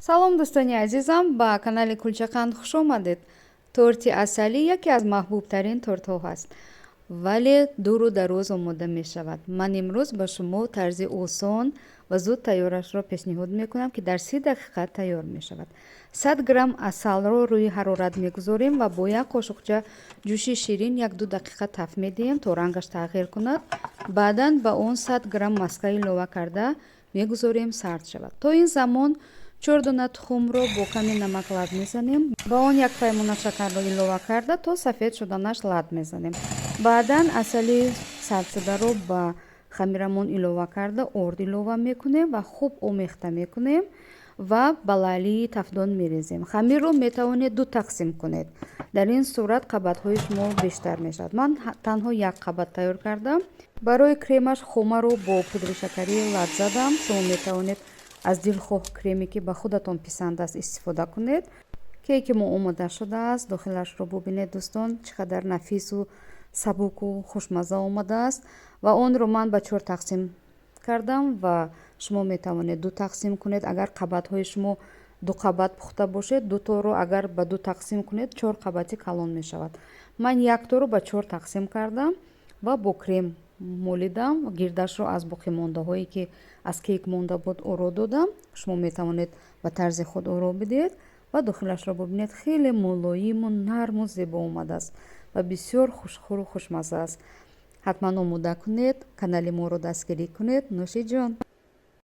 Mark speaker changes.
Speaker 1: Салом, дӯстони азизам, ба канали Кулчақанд хуш омадед. Торти асалӣ яке аз маҳбубтарин тортҳо ҳаст, вале дуру дароз омода мешавад. Ман имрӯз ба шумо тарзи осон ва зуд тайёрашро пешниҳод мекунам, ки дар 30 дақиқа тайёр мешавад. 100 грамм асалро рӯи ҳарорат мегузорем ва бо як қошуқча ҷӯши ширин 1-2 дақиқа таф медиҳем, то рангаш тағйир кунад. Баъдан ба он 100 грамм маска илова карда, мегузорем сард шавад. То ин замон чор дона тухмро бо каме намак лат мезанем. Ба он як паймона шакарро илова карда, то сафед шуданаш лат мезанем. Баъдан асали сардшударо ба хамирамон илова карда, орд илова мекунем ва хуб омехта мекунем ва ба лаълии тафдон мерезем. Хамирро метавонед ду тақсим кунед, дар ин сурат қабатҳои шумо бештар мешавад. Ман танҳо як қабат тайёр кардам. Барои кремаш хомаро бо пудри шакарӣ лат задам. Шумо метавонед аз дилхоҳ креме, ки ба худатон писанд аст, истифода кунед. Кейки мо омода шудааст. Дохилашро бубинед, дӯстон, чӣ қадар нафису сабуку хушмазза омадааст. Ва онро ман ба чор тақсим кардам ва шумо метавонед ду тақсим кунед. Агар қабатҳои шумо ду қабат пухта бошед, дуторо агар ба ду тақсим кунед, чор қабати калон мешавад. Ман якторо ба чор тақсим кардам ва бо крем молидам. Гирдашро аз боқимондаҳое, ки аз кейк монда буд, оро додам. Шумо метавонед ба тарзи худ оро бидиҳед. Ва дохилашро бубинед, хеле мулоиму нарму зебо омадааст ва бисёр хушхӯру хушмазза аст. Ҳатман омода кунед, канали моро дастгирӣ кунед. Нӯши ҷон.